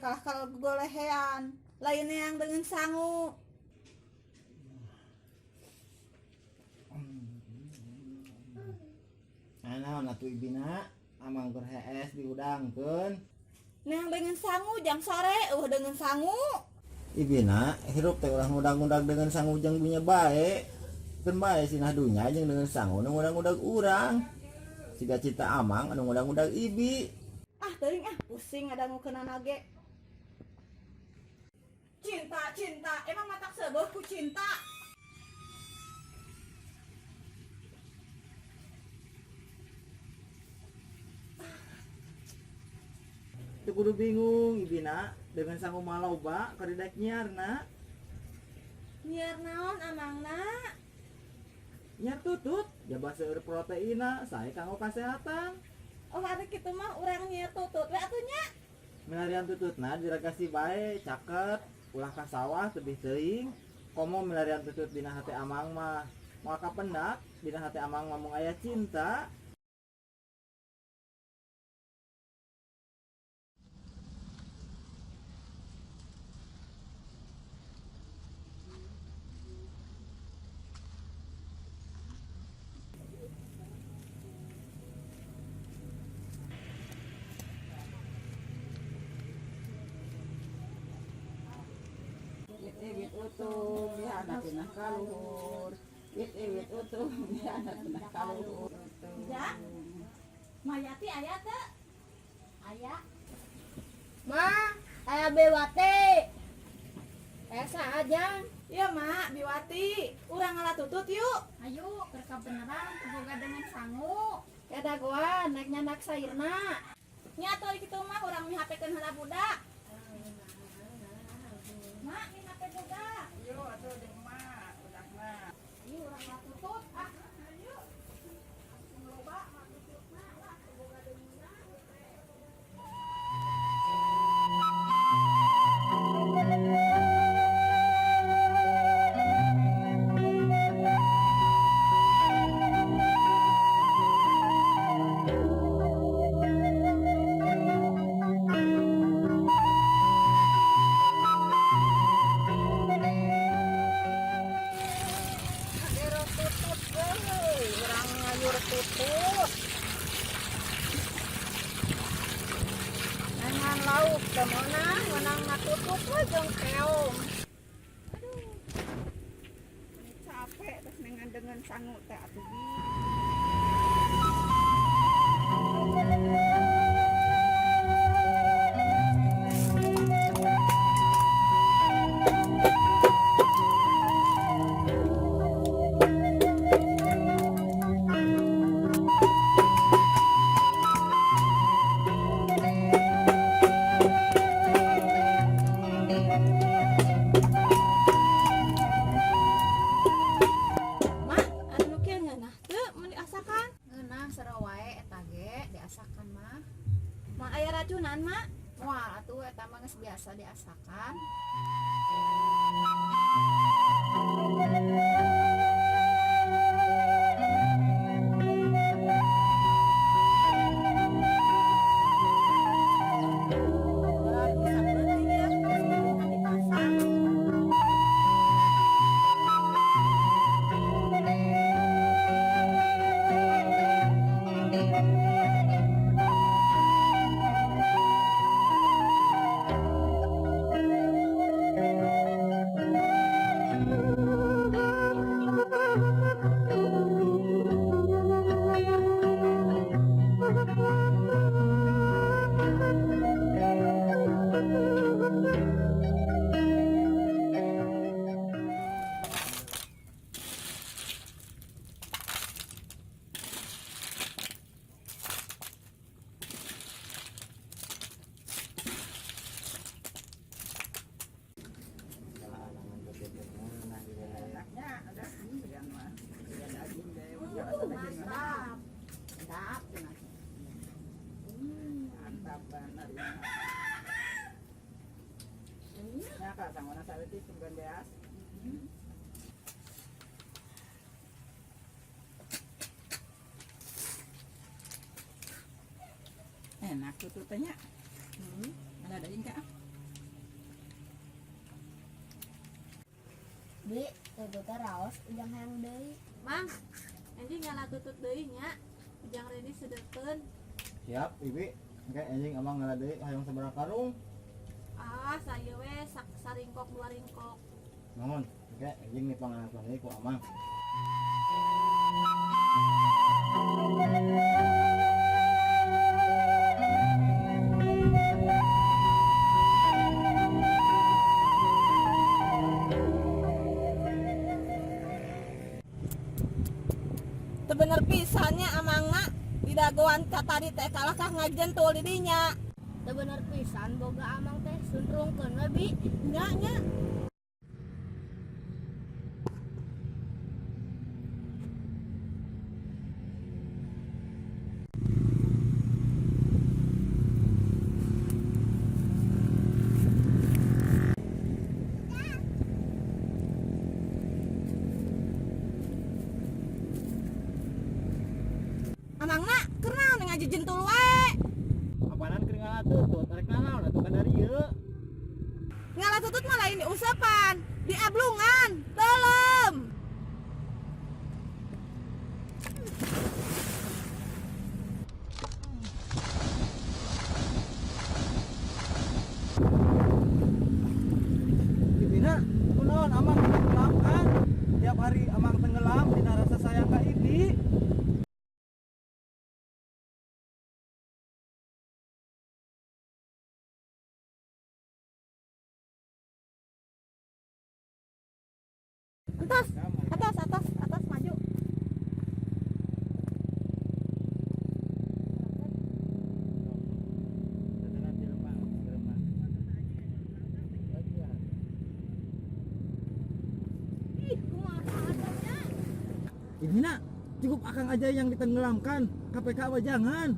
kalah kalau golehean. Lain yang dengan sangu. Nah, naon atuh ibina? Amang keur hees diudangkeun. Yang dengan sangu jam sore, dengan sangu. Ibina hirup teh ulah ngudag-ngudag dengan sangu jeung dunya bae. Keun bae sinah dunya jeung dengan sangu nu ngudag-ngudag urang. Siga cinta amang anu ngudag-ngudag ibi. Ah, teuing ah, pusing ngadangukeunana ge. Cinta, cinta, emang matak seubeuh ku cinta. Teu kudu bingung ibina dengan sangu mah loba keur daek nyiarna. Nyiar naon amangna? Nyiar tutut, jaba seueur proteina, sae kanggo kasehatan. Oh, ari kitu mah urang nyiar tutut we atuh nya. Milarian tututna diregasi bae, caket, ulah ka sawah tebih teuing. Komo milarian tutut dina hate amang mah. Moal kapendak dina hate amang mah mung aya cinta. Wit-wit utuh biana cenah kaluhur. Wit-wit utuh biana cenah kaluhur. Ja? Mayati aya teu? Aya. Ma, aya Biwati. Aya saha jang? Iya, Mak, Biwati. Urang ngala tutut yuk. Ayo, keur kabeneran boga dengan sangu. Ya dagoan, naik nyandak sayurna. Nya atuh kitu mah urang mihapekeun heula budak. Mak, mihape budak. Yo atuh jeung mak budakna. Ayo urang ngala tutut ah. Ayo. Loba mak tututna lah boga deungeunna. Agero tutut euy, urang ngayur tutut. Nengan lauk teu meunang, meunang ngatutut we jeung keong. Aduh. Ini capek terus nengan dengan sangu teh atuh bi. Mak, anu kieu ngeunah teu mun diasakan? Ngeunah seru wae eta ge diasakan mah. Mak aya racunan, Mak? Moal atuh eta mah geus biasa diasakan. Wah, bisa penting ya, sebelumnya dipasang. Enaknya ada segan mah. Segan daging deh, daging mah. Mantap. Mantap cenah. Mantap bener ya. Nya kak sangona saeutik sungkeun beas. Enak tuh tutnya. Ada daging kak? Bi, tutut teh raos ujang hayang deui. Mang, anjing ngala tutut deui nya. Ujang Reni sedekeun. Siap, Ibi. Oke, anjing amang ngala deui hayang sabaraha karung. Ah, saya we sak saringkok dua ringkok. Nuhun. Oke, anjing nih pangalaman deui ku amang. Teu bener pisannya amangna di dagoan ka tadi teh kalah kah ngajentul di dinya. Teu bener pisan boga amang teh sundrungkeun we, Bi. Nya nya. Amangna keur naon ngajentul wae? Apanan keur ngala tutut, rek nanaon atuh ka dari ieu. Ngala tutut mah lain diusepan, diablungan, tolong. Ibina, kunaon amang tenggelam kan? Tiap hari amang tenggelam dina rasa sayang ka Ibi. Atas, atas, atas, atas maju. Ih, kumaha atasnya? Ibina, cukup akang aja yang ditenggelamkan. KPK apa jangan.